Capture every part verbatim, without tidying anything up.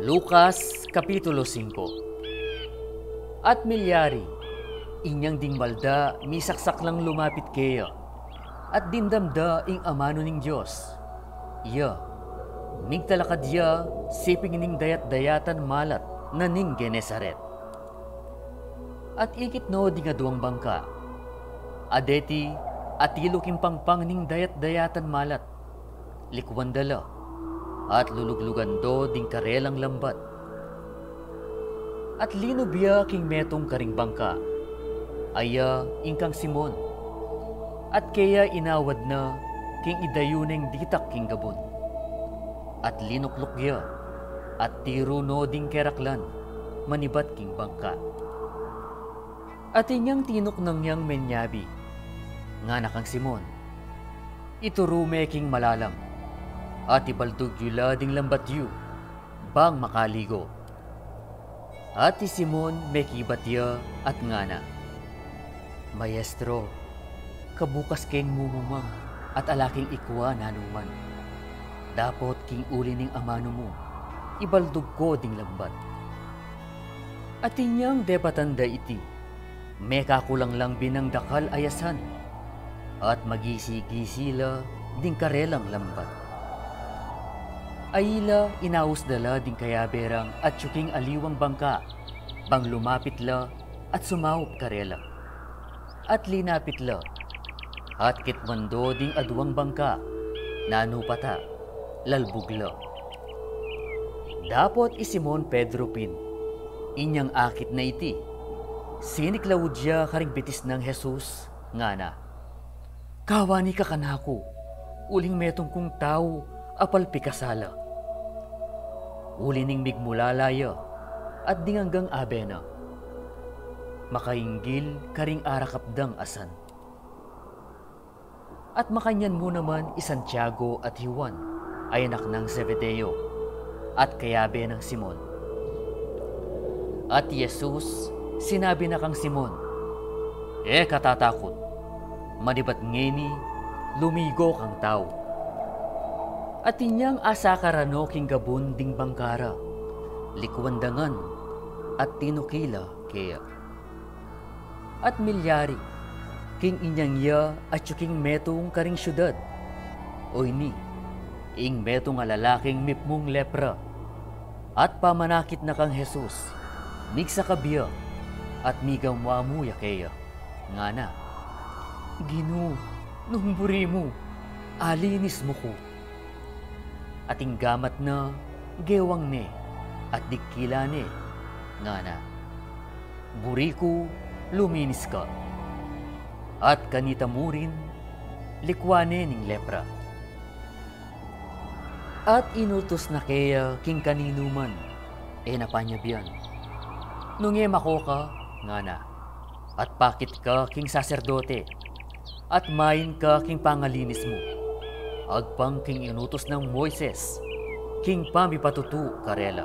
Lucas, Kapitulo singko. At milyari, inyang ding malda misaksak lang lumapit keya, at dimdam da ing amanu ning Dios. Iya, migtalakad ya siping ning dayat-dayatan malat na ning Genesaret. At ikit no ding aduang bangka. A deti, atilu king pangpang ning dayat-dayatan malat. Likuan da la, at luluglugan do ding karelang lambat. At linub ya king metung karing bangka, aya ing kang Simon. At keya inawad na king idayu neng ditak king gabun. At linukluk ya, at tiru no ding keraklan, manibat king bangka. At inyang tinuknang yang menyabi, ngana kang Simon, ituru me king malalam, at ibaldug yu la ding lambat yu, bang makaligo. At i Simon mekibat ya at ngana, Maestro, kabukas keng mumumang at ala keng ikua nanuman. Dapot king uli ning amanu mu, ibaldug ko ding lambat. At inyang debatan da iti, mekakulang lang binang dakal a yasan, at magisi-gisi la ding karelang lambat. Ayla inaus da la ding kayabe rang atyu king aliwang bangka, bang lumapit la at sumaup karela. At linapit la, at kitman do ding aduang bangka, nanu pa ta, lalbug la. Dapot i Simon Pedro pin, inyang akit na iti, siniklaud ya karing bitis nang Jesus, ngana, kawani ka kanaku, uling metung kung tau a palpikasala. Uli ning migmulala ya, at ding anggang abe na, makainggil karing arakap dang asan. At makanyan mu naman i Santiago at i Juan, a anak nang Zebedeo, at kayabe nang Simon. At i Jesus sinabi na kang Simon, e ka tatakut, manibat ngeni, lumigo kang tau. At inyang asakar no king gabun ding bangka ra, likuan da ngan, at tinuki la keya. At milyari, king inyang ya atyu king metung karing siudad, oyni, ing metung a lalaking mipmung lepra, at pamanakit na kang Jesus, migsakab ya, at migamwamu ya keya, ngana, Ginu, nung buri mu, alinis mu ku. At ing gamat na, gewang ne, at dikila ne, ngana, buri ku, luminis ka. At kanita mu rin, likwan ne ning lepra. At inutus na keya king kaninuman, e na panyabian. Nung e mako ka, ngana, at pakit ka king saserdote, at main ka king pangalinis mu, agpang king inutus nang Moises king pamipatutu karela.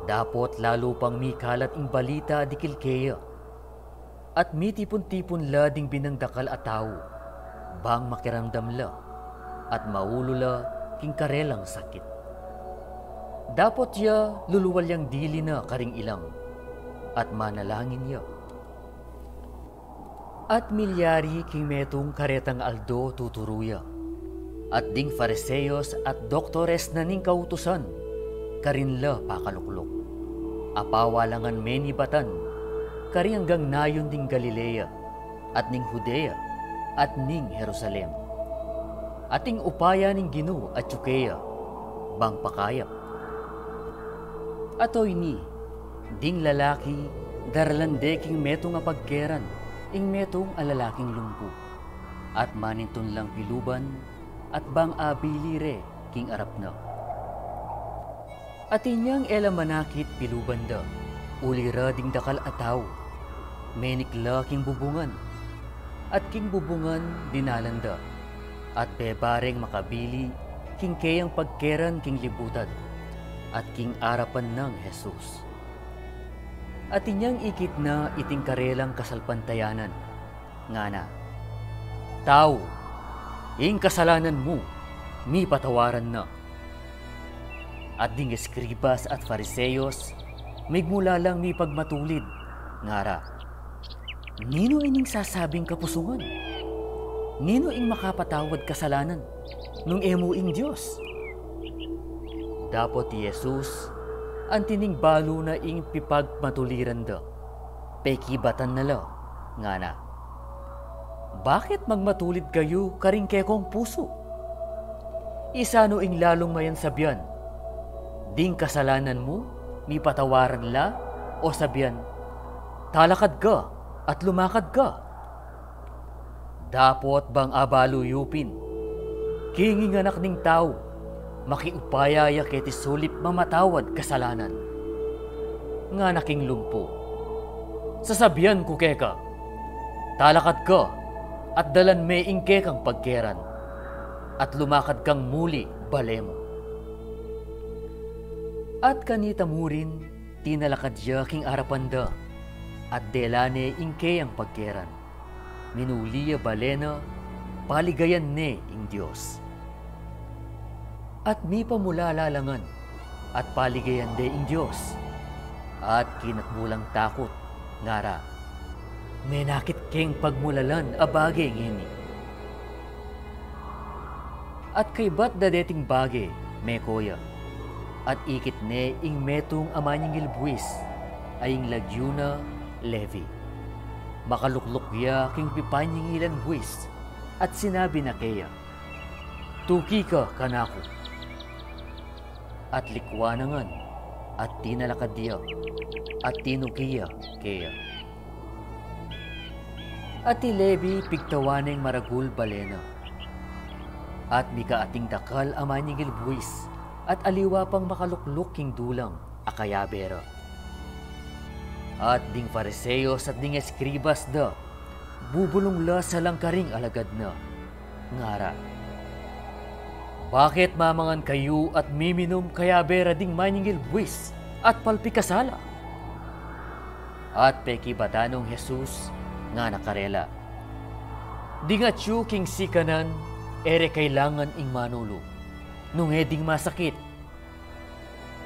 Dapot lalu pang mikalat ing balita dikil keya, at mitipun-tipun la ding binang dakal a tau, bang makiramdam la, at maulu la king karelang sakit. Dapot ya luluwal yang dili na karing ilang, at manalangin ya. At milyari king metung karetang aldo tuturu ya, at ding Fariseos at doktores na ning kautusan, karin la pakalukluk. Apawa la ngan menibatan, karing anggang nayun ding Galilea, at ning Judea, at ning Jerusalem. At ing upaya ning Ginu atyu keya, bang pakayap. At oyni, ding lalaki, daralan de king metung a pagkeran ing metung a lalaking lumbu, at manintun lang piluban, at bang abili re king arap na. At inyang e la manakit piluban da, uli ra ding dakal a tau, menik la king bubungan, at king bubungan dinalan da, at bebareng makabili king keyang pagkeran king libutan, at king arapan nang Jesus. At inyang ikit na iting karelang kasalpantayanan, ngana, Tau, Ing kasalanan mu, mipatawaran na. At ding eskribas at Fariseos, migmula lang mipagmatulid, ngara, "Ninu ining sasabing kapusungan? Ninu ing makapatawad kasalanan, nung e mu ing Dios?" Dapot i Jesus, anti ning balu na ing pipagmatuliran da, pekibatan na la, ngana, "Bakit magmatulid kayu karing kekong pusu? Isanu ing lalung mayan sabian? Ding kasalanan mu, mipatawaran la, o sabian, 'Talakad ka at lumakad ka'? Dapot bang abalu yu pin, king ing Anak ning Tau, makiupaya ya keti sulip mamatawad kasalanan?" Ngana king lumpu, "Sasabian ku keka, talakad ka at dalan me ing kekang pagkeran, at lumakad kang muli bale mu." At kanita murin, tinalakad ya king arapan da, at dela ne ing keyang pagkeran. Minuli ya bale na, paligayan ne ing Dios. At mipamulala la ngan, at paligayan de ing Dios. At kinat mu lang takut, ngara, "Menakit keng pagmulalan a bage ngeni." At kaybat da deting bage, meko ya. At ikit ne ing metung a maningil buis, a ing lagyu na Levi. Makalukluk ya king pipaningilan buis, at sinabi na keya, "Tuki ka kanaku." At likwan na ngan, at tinalakad ya, at tinuki ya keya. At i Levi pigtawan neng maragul bale na. At mikaating dakal a maningil buis, at aliwa pang makalukluk king dulang a kayabe ra. At ding Fariseos at ding eskribas da, bubulung la salang karing alagad na, ngara, "Bakit mamangan kayu at miminum kayabe ra ding maningil buis at palpikasala?" At pekibatan nong Jesus, ngana karela, "Ding atyu king sikanan, e re kailangan ing manulu, nung e ding masakit.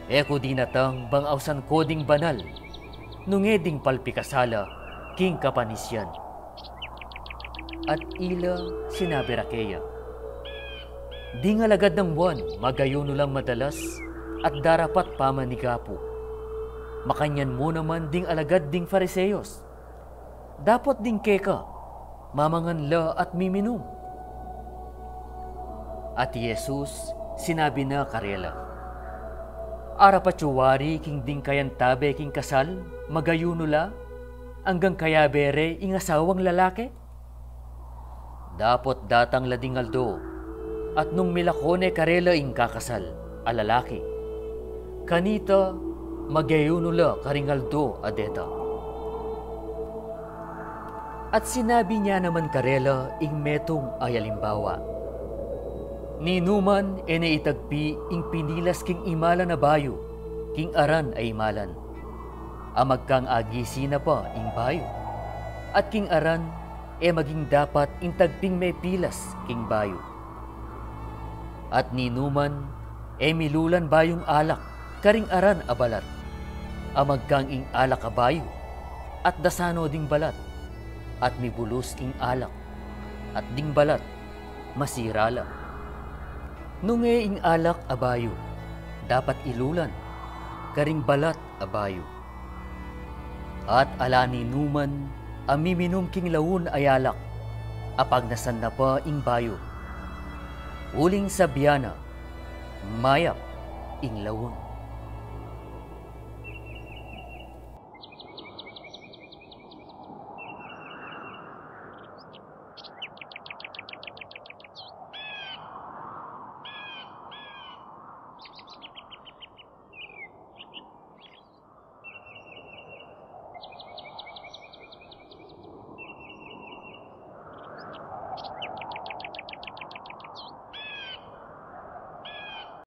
E ku dinatang bang ausan ko ding banal, nung e ding palpikasala king kapanisian." At ila sinabi ra keya, "Ding alagad nang Juan, magayunu lang madalas, at darapat pamanigapu. Makanyan mu naman ding alagad ding Fariseos. Dapot ding keka, mamangan la at miminum." At i Jesus, sinabi na karela, "Arapat yu wari king ding kayantabe king kasal, magayunu la, anggang kayabe re ing asawang lalaki? Dapot datang la ding aldo, at nung milako ne karela ing kakasal a lalaki, kanita, magayunu la karing aldo a deta." At sinabi na naman karela ing metung a alimbawa, "Ninuman e ne itagpi ing pinilas king imalan a bayu king aran a imalan, a magkang agisi na pa ing bayu, at king aran e maging dapat ing tagping mepilas king bayu. At ninuman e milulan bayung alak karing aran a balat, a magkang ing alak a bayu, at dasano ding balat, at mibulus ing alak, at ding balat masira la. Nung e ing alak a bayu, dapat ilulan karing balat a bayu. At ala ninuman a miminum king laun a alak, a pagnasan na pa ing bayu, uling sabian na, 'Mayap ing laun.'"